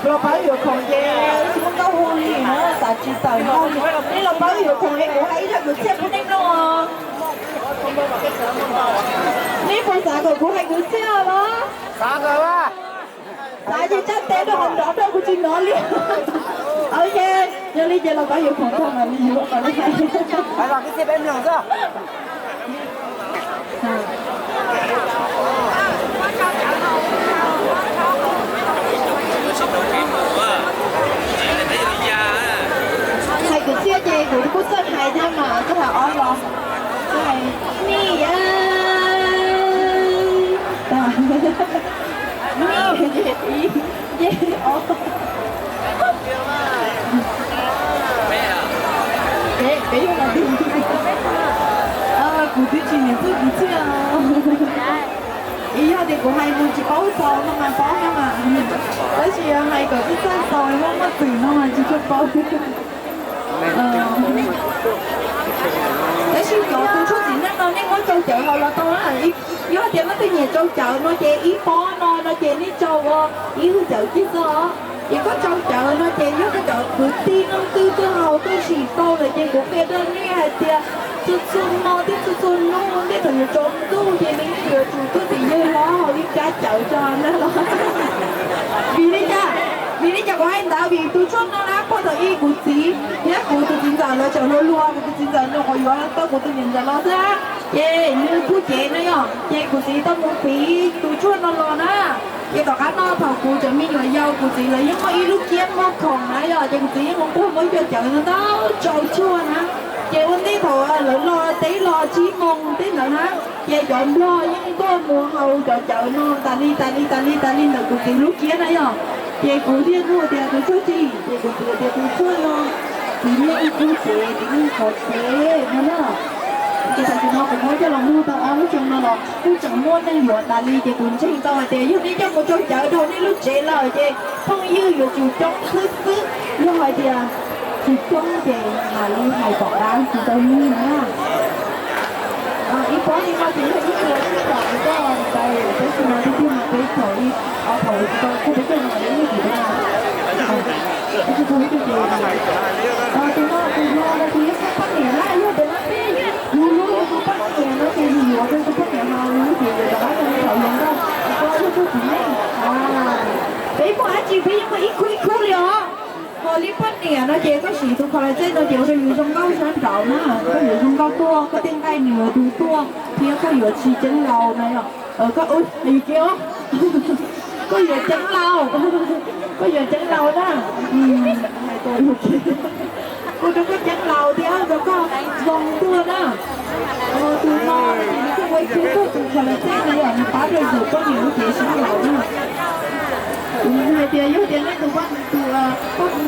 Los pab yuav khoom ces tsis muaj nkauj hu li na, xav tsis tawm nkauj li. Nej los pab yuav khoom es kuv hais ib zaj kwv txhiaj rau nej mloog os. Nej puas xav kom kuv hais kwv txhiaj los? Xav ces tsa tes rau hauv nrov rau kuv tsis hnov li. Ok, yog li ces los pab yuav khoom tag mam li yuav kom nej hais. Hais kwv txhiaj ces kuv kuj txawj hais thiab mas txawj hais ob los. Txawj hais ni, ni, ib, ib, ob. Peb, peb yog los twg? Kuv twb tsis niam txawj kwv txhiaj. Ib yog tias kuv hais mus tsis paub xaus no mas paub thiab mas, tab sis yog hais kom txawj txawj xaus muaj muaj txwm no mas tsis tshua paub. Tab sis cov tus tshuaj txiv neej no nej muab tsau cawv hauv los tau na. Yog tias leej twg nyiam tsau cawv no ces ib pob no no ces nej tsau ua ib lub cawv kiag xwb os. Ces koj tsau cawv no ces yog koj cov kwv tij leej twg tuaj haus tuaj sim tau lawm ces kuv qhia rau nej hais tias txhua txhua hmo thiab txhua txhua hnub nej thaum yuav tsaus ntuj ces nej yuav tsum tuaj tim yawg hlob haus ib rab cawv tso na los. Vim li cas? Vim li cas kuv hais ntawd? Vim tus tshuaj no na puag thaum ub kuv txiv thiab kuv tus txiv ntxawm lawv tseem hluas hluas, kuv tus txiv ntxawm nyuam qhuav yuav tau kuv tus niam ntxawm los xwb, ces nws kuj cev no yom, ces kuv txiv tau mus fiv tus tshuaj no los na. Ces tom qab no thaum kuv tseem me nyuam yaus kuv txiv lawv yeej muaj ib lub kiab muag khoom na yom, ces kuv txiv yeej mus puag muab cov cawv no ntau tsau tshuaj na. Ces ua ntej thaum lawv los teb los tsib moos tej ntawd na, ces cov nplog yeej tuaj mus haus cov cawv no tas li tas li tas li tas li ntawm kuv txiv lub kiab na yom. Ces kuv thiaj kuj tias tus tshuaj tsis, ces kuv txiv tias tus tshuaj no txiv neej kuj tsev, txiv neej qhov tsev no na. Ces tam sim no kuv muab coj los muag tau ob lub xyoo no los kuj tseem muaj neeg yuav tas li, ces kuv ntseeg tau hais tias yog nej coj mus tsau cawv rau nej lub tsev lawm ces phooj ywg yuav tsum coob xwb xwb, yog hais tias tsis coob ces mam li hais kom dab tsis tau nyiaj na. Ib pob li no ces yog ib puas ib puas koj ntawd, tab sis mas tiag tiag mas peb thaum ib ob thaum tsis tau kuj peb coj mus ua ib lub tsis na. Tab sis kuv ib tug ces tus no tus no no ces yog tus poj niam na, yog tias no peb yus lub yus tus poj niam no ces yus yuav rau tus poj niam haus, yus lub ces yuav rov qab rau thaum yuav nkauj, koj yog tus txiv neej. Peb muaj dab tsi peb yeej muaj ib khub ib khub li os. Ho li poj niam no ces koj siv tus kho lais txej no ces ua rau yus zoo nkauj sab nraud na, koj yuav zoo nkauj tuaj, koj tej nqaij nws yuav tu tuaj thiab koj yuav tsis ceeb laus na yom. Koj, yus kiv os, koj yuav ceeb laus, koj yuav ceeb laus na. Hais tias yus kiv, ua rau koj ceeb laus thiab ua rau koj zoo tuaj na. Tus no ces nws kuj ua ib khub tuaj tus kho lais txej no yom, nws pab rau yus poj niam lub cev sab nraud na. Hais tias yog tias nej tus poj, tus poj